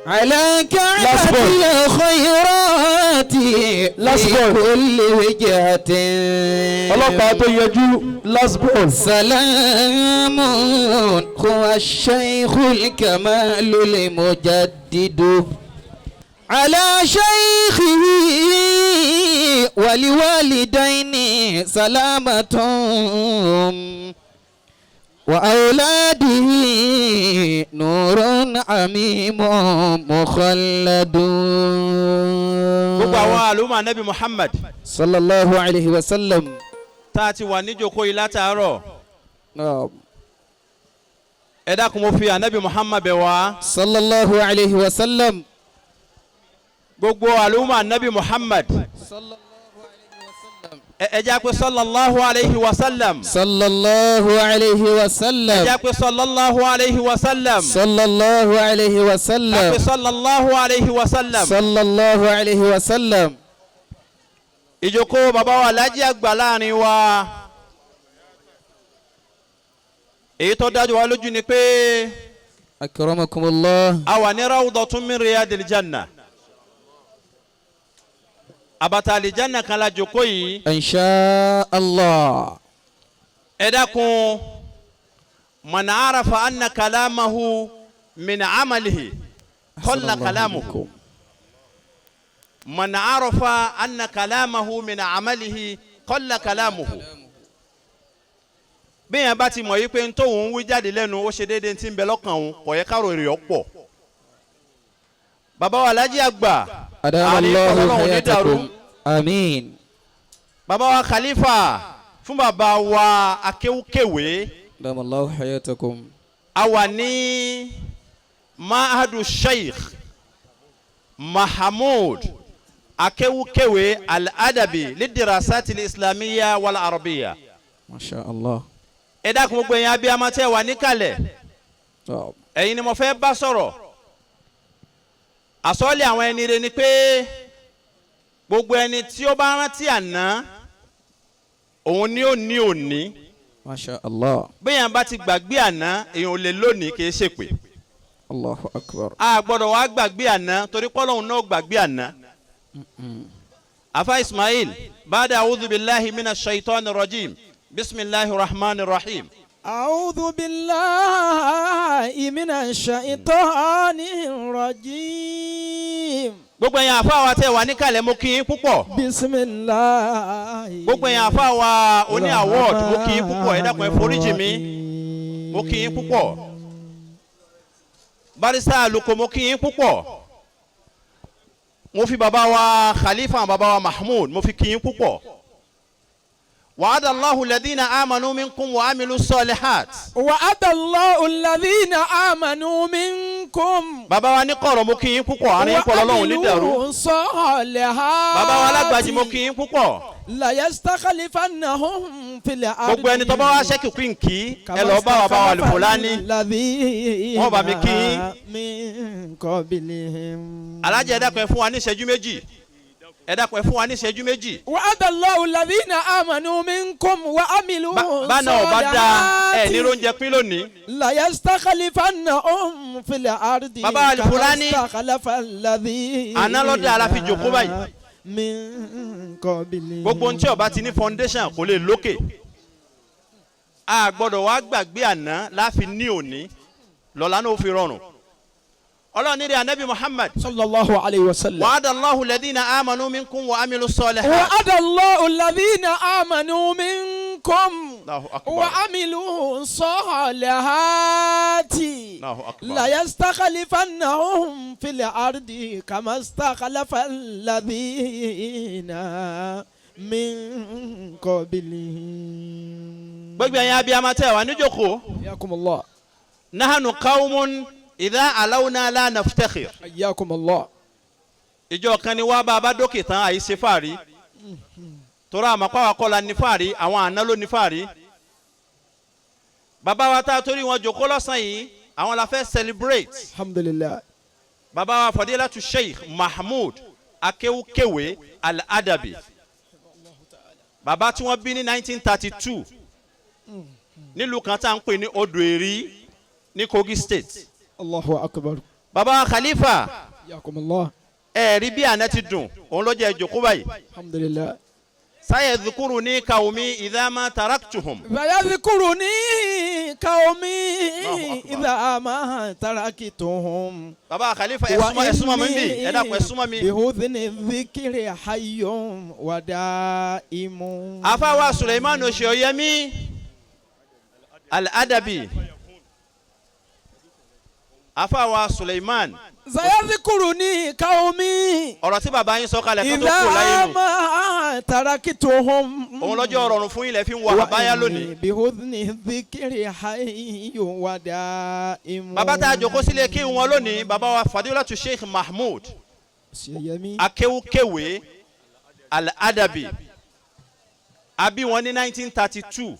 على Last كعبة ball. الخيرات Last في ball. كل وجهة. Ọlọ́pàá tó yẹjú, last ball. سلام هو الشيخ الكمال المجدد على شيخه ولوالدين سلامة وأولاده نور عميم مخلد. Gbogbo àwọn àlùmọ̀ anabi Muhammad صلى الله عليه وسلم. tá a ti wà níjókòó yìí látàárọ̀, نعم. ẹ dákun, mo fi anabi Muhammad bẹ̀ wá. صلى الله عليه وسلم. Gbogbo àlùmọ̀ anabi Muhammad, ẹ jẹ́ pé صلى الله عليه وسلم. صلى الله عليه Ẹ وسلم. jẹ́ pé صلى الله عليه وسلم. صلى الله عليه Ẹ وسلم. pé صلى الله عليه وسلم. صلى الله عليه وسلم. Ìjókòó bàbá wa Alhaji àgbà láàrin wa, èyí tó dájú wa lójú ni pé أكرمكم الله. a wà ní روضة من رياض الجنة, àbàtà àlìjánà kan la jókòó yìí. إن شاء الله. Ẹ dákun, من عرف أن كلامه من عمله قل كلامه. من عرف أن كلامه من عمله قل كلامه. Bí yẹn bá ti mọ̀ yí pé n tóun ń wí jáde lẹ́nu ó ṣe déédéé tí ń bẹ lọ́kàn òun, kò yẹ káàró èrè ọ̀pọ̀. Bàbá wa Alhaji àgbà, أدام àní الله Ọlọ́run ní dàrú. حياتكم, آمين. Bàbá wa khalifa fún bàbá wa akéwkéwé, أدام الله حياتكم. A wà ní Mahadu Sheikh Mahamud Akéwkéwé Al-Adabi للدراسات الإسلامية والعربية. ما شاء الله. Ẹ dákun, gbogbo ẹ̀yin abiyamọ tẹ́ wà níkàlẹ̀, ẹ̀yin ni mo fẹ́ bá sọ̀rọ̀. Àsọ́lé àwọn ẹni rẹ ni pé gbogbo ẹni tí ó bá rántí àná, òun ni ó ní òní. ما شاء الله. Bẹ́ẹ̀ bá ti gbàgbé àná, èèyàn ò lè lónìí, kì í ṣèpè. الله أكبر. A gbọ́dọ̀ wá gbàgbé àná torí pọ́lọ́hún náà gbàgbé àná. Afa Ismail, بعد أعوذ بالله من الشيطان الرجيم, بسم الله الرحمن الرحيم. أعوذ بالله من الشيطان الرجيم. Gbogbo ẹ̀yin àfa wa tẹ́ wà níkàlẹ̀, mo kí yín púpọ̀. بسم الله. Gbogbo ẹ̀yin àfa wa oní award, mo kí yín púpọ̀. Ẹ dákun, ẹ foríjì mi, mo kí yín púpọ̀. Barrister Aluko, mo kí yín púpọ̀. Mo fi bàbá wa khalifa, bàbá wa Mahmood, mo fi kí yín púpọ̀. وعد الله الذين آمنوا منكم وعملوا الصالحات. وعد الله الذين آمنوا منكم. Bàbá wa ní kọ̀rọ̀, mo kí yín púpọ̀. Àárín yín pọ̀, lọ́lọ́run ní dàrú. وعملوا الصالحات. Bàbá wa alágbàjì, mo kí yín púpọ̀. ليستخلفنهم في الأرض. Gbogbo ẹni tó bá wá ṣẹ́kì kí n kí, ẹ lọ bá bàbá wa Alufulani. الذين Wọ́n bá mi kí yín. من قبلهم. Alájẹ, ẹ dákun, ẹ fún wa ní ìṣẹ́jú 2. Ẹ dákun, ẹ fún wa ní ìṣẹ́jú 2. وعد الله الذين آمنوا منكم وعملوا Bánà ọba dáa, ẹ ní oúnjẹ pín lónìí. ليستخلفنهم في الأرض. Bàbá Alifulani. كما استخلف الذين Àná lọ́dẹ aláfi jòkó báyìí. من قبلهم. Gbogbo ohun tí ó bá ti ní foundation kò lè lókè. A gbọ́dọ̀ wá gbàgbé àná láfi ní òní, lọ́la náà ó fi rọrùn. Ọlọ́run ní rí anabi Muhammad. صلى الله عليه وسلم. وعد الله الذين آمنوا منكم وعملوا الصالحات. وعد الله الذين آمنوا منكم الله أكبر. وعملوا الصالحات الله أكبر. ليستخلفنهم في الأرض كما استخلف الذين من قبلهم. Gbogbo ẹ̀yin abiyamọ tẹ́ wà níjókòó. حياكم الله. نحن قوم إذا علونا لا نفتخر. حياكم الله. Ìjọ kan ni wá, bá a bá dókè tán, àìṣe fàárí torí àmọ́ pàwọn akọ́la ní fàárí, àwọn àná ló ní fàárí. Bàbá wa tá a torí wọn jòkó lọ́sàn yìí, àwọn la fẹ́ celebrate. الحمد لله. Bàbá wa Fadilatu Sheikh Mahmood Akéwkéwé Al-Adabi, bàbá tí wọ́n bí ní 1932 nílùú kan tá à ń pè ní Odò Èrí ní Kogi State. الله أكبر. Baba Khalifa. Yakumullah. Ẹ rí bí àná ti dùn òun ló jẹ́ ìjókòó báyìí. Alhamdulillah. Sayadhkuruni qaumi idha ma taraktuhum. Sayadhkuruni qaumi Allahu akbar. idha ma taraktuhum. Baba Khalifa ẹ súnmọ́ mi bí ẹ dákun ẹ súnmọ́ mi. Bihudhni dhikri hayyun wa daimun. Àfáwà Suleiman Oṣeyọyẹmí Al-Adabi. Àfáwà Suleiman. Sayadhkuruni qaumi Ọ̀rọ̀ tí bàbá yín sọ kalẹ̀ kan tó kù láyé idha nù. ma taraktuhum. Òun lọ́jọ́ rọrùn fún ilẹ̀ fi ń wọ àbáyá lónìí. Bihudhni dhikri hayyun wa daimun. Bàbá tá a jókòó sílé kí wọn lónìí, bàbá wa Fadilatu Sheikh Mahmood Oṣeyọyẹmí. Akéwúkéwé Al-Adabi. A bí wọn ní 1932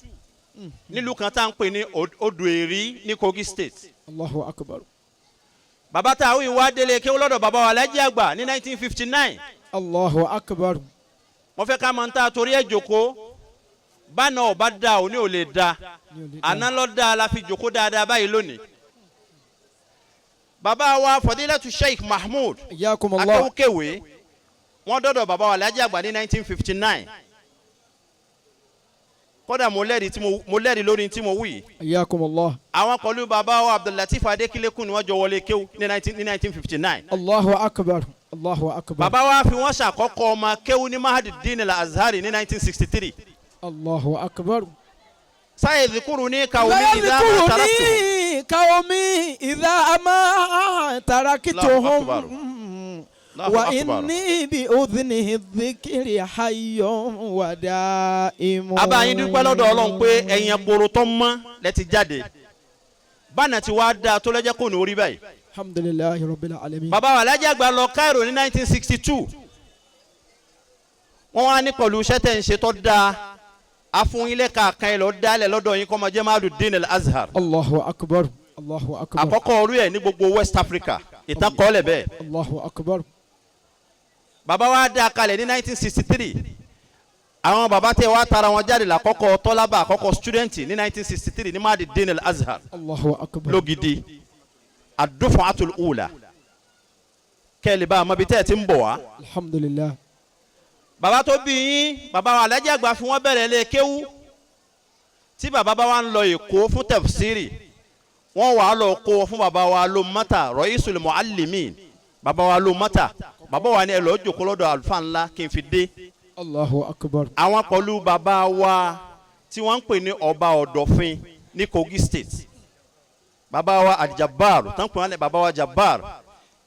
nílùú kan tá à ń pè ní Odò Èrí ní Kogi State. Allahu akbar. Bàbá tá a wí wá délé kéwú lọ́dọ̀ bàbá wa Alhaji Àgbà ní 1959. Allahu akbar. Mo fẹ́ ká máa ń ta torí ẹ̀ jókòó. Báná ọba da òní ò lè da. Àná lọ da la fi jókòó dáadáa báyìí lónìí. Bàbá wa Fadilatu Sheikh Mahmood Yakumullah. Akéwúkéwé wọ́n dọ́dọ̀ bàbá wa Alhaji Àgbà ní 1959. Kódà mo lẹ́rìí lórí tí mo wí. Yakumullah. Àwọn pẹ̀lú bàbá wa Abdullatif Adékílékùn ni wọ́n jọ wọlé kéwú ní 1959. Allahu akbar. Allahu akbar. Bàbá wa fi wọ́n ṣàkọ́kọ́ ọmọ kéwú ní Mahadudeen Al-Azhari ní 1963. Allahu akbar. Sayadhkuruni qaumi idha ma taraktuhum. Sayadhkuruni qaumi idha ma taraktuhum. Allahu Wa akbar. inni bi udhnihi dhikri hayyun wa daimun. Abá yín dúpẹ́ lọ́dọ̀ Ọlọ́run pé ẹ̀yin ẹ̀kọ́rọ̀ tó mọ́ lẹ ti jáde. Bánà tí wàá dáa tó lọ́jọ́ kò ní orí báyìí. Alhamdulillahi rabbil alamin. Bàbá wa Alhaji Àgbà lọ Cairo ní 1962. Wọ́n wá ní pẹ̀lú iṣẹ́ tẹ̀ ń ṣe tó dáa. Afúnyínlẹ̀ kàkan ẹ̀ lọ dálẹ̀ lọ́dọ̀ yín kó máa jẹ́ Mahadudeen Al-Azhar. Allahu akbar. Allahu akbar. Àkọ́kọ́ orí ẹ̀ ní gbogbo West Africa. Ìtàn kọ́lẹ̀ bẹ́ẹ̀. Allahu akbar. Bàbá wa dá kalẹ̀ ní 1963. Àwọn bàbá tẹ wá tara wọn jáde lákọ́kọ́ tọ́lábà àkọ́kọ́ student ní 1963 ní Mahadudeen Al-Azhar. Allahu akbar. Lógidi ad-duf'atul ula. Kẹ́lẹ́ bá a mọ ibi tẹ́ ẹ ti ń bọ̀ wá. Alhamdulillah. Bàbá tó bí yín, bàbá wa Alhaji Àgbà fi wọ́n bẹ̀rẹ̀ lé kéwú. Tí bàbá bá wa ń lọ Èkó fún tafsiri, wọ́n wà á lọ kó fún bàbá wa ló mọ́tà Ra'isul Muallimin. Bàbá wa ló mọ́tà. Bàbá wa ni ẹ lọ́ọ́ jòkó lọ́dọ̀ àlùfáà ńlá kí n fi dé. Allahu akbar. Àwọn pẹ̀lú bàbá wa tí wọ́n ń pè ní ọba ọ̀dọ̀fin ní Kogi State. Bàbá wa Al-Jabbar, tán pè wọ́n ní bàbá wa Jabbar.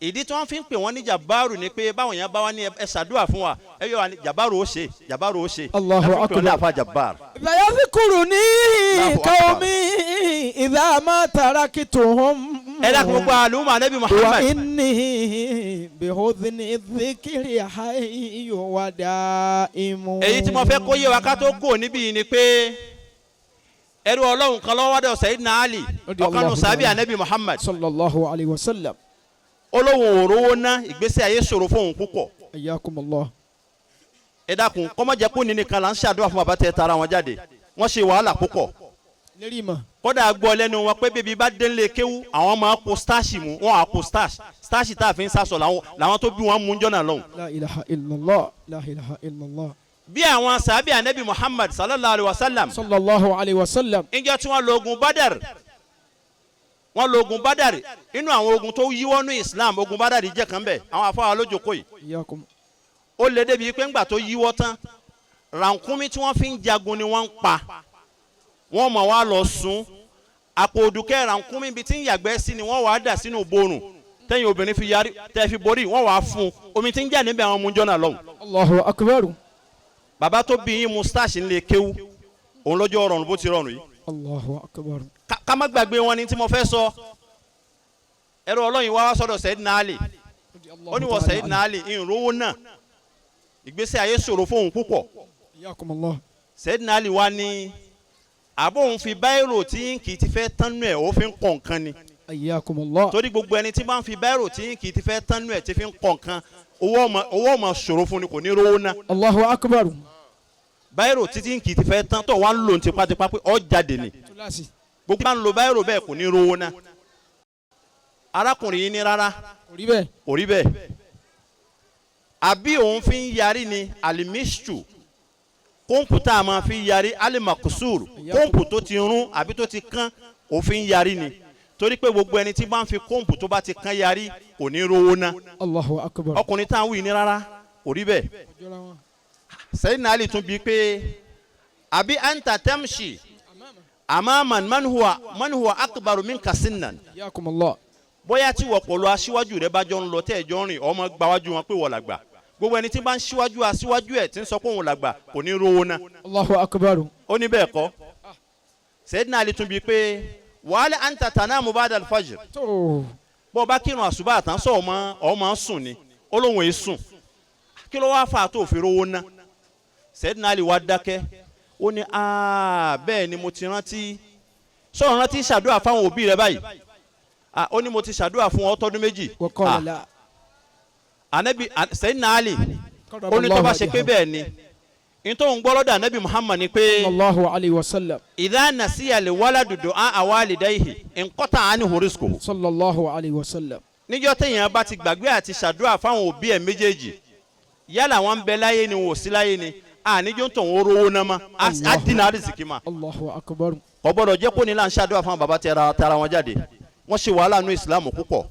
Ìdí tí wọ́n fi ń pè wọ́n ní Jabbaru ni pé báwọn yẹn bá wá ní ẹ ṣàdúrà fún wa ẹ yọ wá ní Jabbaru ó ṣe Jabbaru ó ṣe. Allahu Ẹ fi pè wọ́n ní akbar. àfa Jabbar. Sayadhkuruni Allahu akbar. qaumi idha ma taraktuhum. Ẹ dákun gbogbo àlùmọ̀ Ànábì Wa Muhammad. inni bihudhni dhikri hayyun wa daimun. Èyí tí mo fẹ́ kó yé wa ká tó kú níbí yìí ni pé ẹrú Ọlọ́run kan ló wá dọ̀ Sayyidina Ali ọ̀kan nù sábì Ànábì Muhammad. Sallallahu alayhi wa sallam. Olóhùn òróró ná ìgbésí ayé ṣòro fóun púpọ̀. Ayakumullah. Ẹ dákun kọ́mọ́jẹ́ kó nínú kan là ń ṣàdúrà fún bàbá tẹ tara wọn jáde wọ́n ṣe wàhálà púpọ̀. Lérí ma. Kódà gbọ́ lẹ́nu wọn pé bébí bá délé kéwú àwọn máa kó starch mu wọ́n á kó starch starch tá a fi ń sasọ làwọn tó bí wọn mú jọ́nà lọ́hùn. La ilaha illallah. La ilaha illallah. Bí àwọn sàbí Ànábì Muhammad sallallahu alayhi wa sallam. Sallallahu alayhi wa sallam. Ǹjẹ́ tí wọ́n lọ ogun Badar wọ́n lọ ogun Badar inú àwọn ogun tó yíwọ́ ní Islam ogun Badar jẹ́ kan bẹ́ẹ̀ àwọn afáwa lójókòó yìí. Iyakum. Ó lé débi pé ńgbà tó yíwọ́ tán rànkúnmí tí wọ́n fi ń jagun ni wọ́n ń pa wọ́n mọ̀ wá lọ sùn àpò òdùkẹ́ rànkúnmí ibi tí ń yàgbẹ́ sí ni wọ́n wàá dà sínú borùn tẹ́yìn obìnrin fi yarí tẹ́ fi borí wọ́n wàá fún omi tí ń jà níbẹ̀ àwọn ọmọ jọ́nà lọ́hùn. Allahu akbar. Bàbá tó bí yín mustache ńlẹ̀ kéwú òun lọ́jọ́ rọrùn bó ti rọrùn yìí. Allahu akbar. Ká má gbàgbé wọn ni tí mo fẹ́ sọ. Ẹrú Ọlọ́yin wá wá sọ́dọ̀ Sayyidina Ali. Ó ní wọ Sayyidina Ali ìrówó náà ìgbésí ayé ṣòro fóun púpọ̀. Iyakumullah. Sayyidina Ali wá ní àbóhun fi báírò tí kì í ti fẹ́ tánú ẹ̀ ó fi ń kọ̀ nǹkan ni. Iyakumullah. Torí gbogbo ẹni tí bá ń fi báírò tí kì í ti fẹ́ tánú ẹ̀ tí fi ń kọ̀ nǹkan owó ọmọ ṣòro fún ni kò ní rówó ná. Allahu akbar. Báírò títí kì í ti fẹ́ tán tó wá ń lò ní tipátipá pé ó jáde ni. Gbogbo bá ń lo báírò bẹ́ẹ̀ kò ní rówó ná. Arákùnrin yìí ní rárá, Kò rí bẹ́ẹ̀. kò rí bẹ́ẹ̀. Àbí òun fi ń yarí ni alimishtu, kóńpù tá a máa fi yarí, alimakusur, kóńpù tó ti rún àbí tó ti kán, òun fi ń yarí ni, torí pé gbogbo ẹni tí bá ń fi kóńpù tó bá ti kán yarí kò ní rówó ná. Allahu akbar. Ọkùnrin tá à ń wí ní rárá, kò rí bẹ́ẹ̀. Sayyidina Ali tún bíi pé àbí anta tamshi amaman man huwa man huwa akbaru minka sinnan, Yakumullah. bóyá tí wọ́n pọ̀lọ́ aṣíwájú rẹ bá jọ ń lọ tẹ́ ẹ̀ jọ ń rìn, ọmọ gbáwájú wọn pé wọ́n làgbà. Gbogbo ẹni tí bá ń ṣíwájú aṣíwájú ẹ̀ tí ń sọ pé òun làgbà kò ní rówó ná. Allahu akbar. Ó ní bẹ́ẹ̀ kọ́. Sayyidina Ali tún bíi pé wàhálà anta tanamu ba'da al-fajr, Tó. bó o bá kírun àṣùbà àtàn sọ ọmọ ọmọ ń sùn ni. Ó lóun èé sùn. Kí ló wáá fà á tó fi rówó ná? Sayyidina Ali wá dákẹ́. Ó ní aa bẹ́ẹ̀ ni, mo ti rántí sọ̀rọ̀, rántí ṣàdúrà fáwọn òbí rẹ báyìí. Ah, ó ní mo ti ṣàdúrà fún ọ tọdún 2. Wa qala Ah, la. Anabi Sayyidina Ali ó ní tó bá ṣe pé bẹ́ẹ̀ ni, nítorí òun gbọ́ lọ́dọ̀ anabi Muhammad ni pé Sallallahu alayhi wa sallam. idha nasiya al-waladu du'a walidayhi inqata anhu rizquhu. Sallallahu alayhi wa sallam. Níjọ́ téèyàn bá ti gbàgbé àti ṣàdúrà fáwọn òbí ẹ̀ méjèèjì, yálà wọn ń bẹ láyé ni wọn ò sí láyé ni, àníjọ́ tó ń rówó náà ma á dínà àrísìkí ma. Allahu akbar. Kò gbọ́dọ̀ jẹ́ kó ní là ń ṣàdúrà fáwọn bàbá tẹra tara wọn jáde. Wọ́n ṣe wàhálà nú ìsìlámù púpọ̀.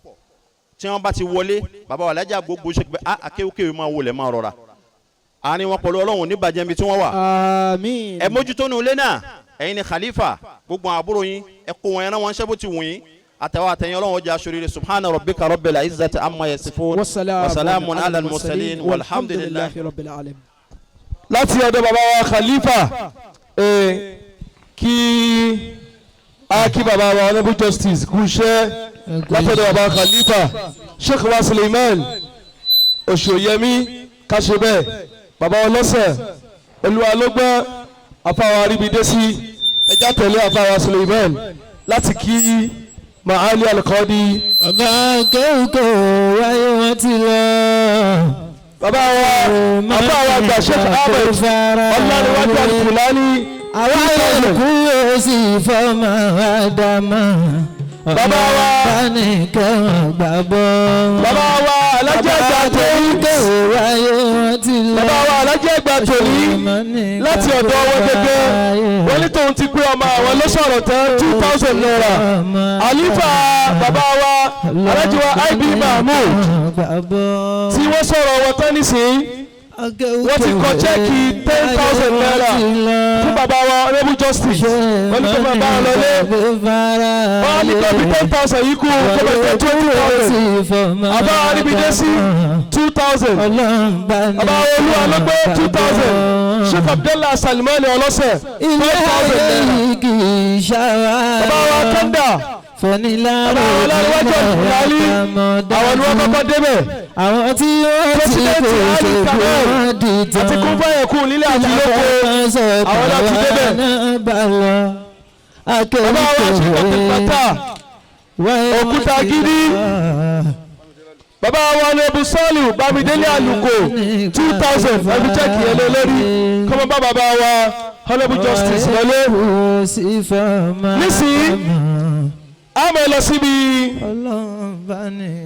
Tí wọ́n bá ti wọlé, bàbá wa lájà gbogbo ṣe pé akéwkéwé máa wọlé máa rọra àárín wọn pẹ̀lú Ọlọ́run níbàjẹ́ ibi tí wọ́n wà. Àmín. Ẹ mójútó nu ilé náà, ẹ̀yin ni khalifa, gbogbo àwọn àbúrò yín ẹ kó wọn ẹran wọn ṣẹ́ bó ti wù yín, àtàwọn àtẹ̀yìn Ọlọ́run ọjà aṣọ́rẹ́rẹ́. Subhana rabbika rabbil izzati amma yasifun wasalamun ala al-mursalin walhamdulillahi rabbil alamin. Láti ọ̀dọ̀ bàbá wa khalifa, kí a kí bàbá wa honourable justice kú iṣẹ́. Látọ̀dọ̀ bàbá khalifa Sheikh wa Suleiman Oṣòyẹmí káṣe bẹ́ẹ̀, bàbá ọlọ́sẹ̀ olúwa ló gbọ́, àfàwọn aríbidésí ẹja tẹ̀lé àfàwọn Suleiman láti kí Maali Alqadi. Bàbá kéwòké wáyé wọn ti lọ. Bàbá wa àfàwọn àgbà Sheikh Ahmed Ọlọ́runwájú Alfulani. Àwa yòókù yóò sì fọmọ Ádámà. Bàbá wa. Báni kẹ́wọ̀n gbàgbọ́. Bàbá wa alájẹ àgbà tòní. Kéwòké wáyé wọn ti lọ. Bàbá wa alájẹ àgbà tòní láti ọ̀dọ̀ wọn gẹ́gẹ́ wọ́n ní tòun ti pé ọmọ àwọn ló sọ̀rọ̀ tán, ₦2,000. Àlífà bàbá wa alájẹ wa IB Mahmood tí wọ́n sọ̀rọ̀ wọn tán nísìnyí, wọ́n ti kọ chẹ́ẹ̀kì ₦10,000 fún bàbá wa honourable justice. Wọ́n ní kó máa bá wọn lọlé. Wọ́n á ní kó fi 10,000 yìí kú, kó máa jẹ́ 20,000. Àbá aríbidésí 2,000, àbá olúwa ló gbé 2,000, Sheikh Abdallah Salimani ọlọ́sẹ̀ ₦5,000. Bàbá wa kẹ́ńdà, bàbá wa ọlọ́runwájú Alfulani, àwọn ni wọ́n kọ́kọ́ débẹ̀. Àwọn tí wọ́n ti President kò Ali ṣègbè Kamal wọ́n di tán. àti kúnfàyẹ̀kùn nílé àti lóko, àwọn náà ti débẹ̀. Bàbá wa Sheikh Abdulfatah Òkúta gidi. Bàbá wa ní Abu Saliu Bámidélé Àlùkò 2,000, ẹbí chẹ́ẹ̀kì yẹn lé lórí kọ́mọ bá bàbá wa honourable justice lọlé. Nísìnyí, a máa lọ síbi Ọlọ́run bá ní.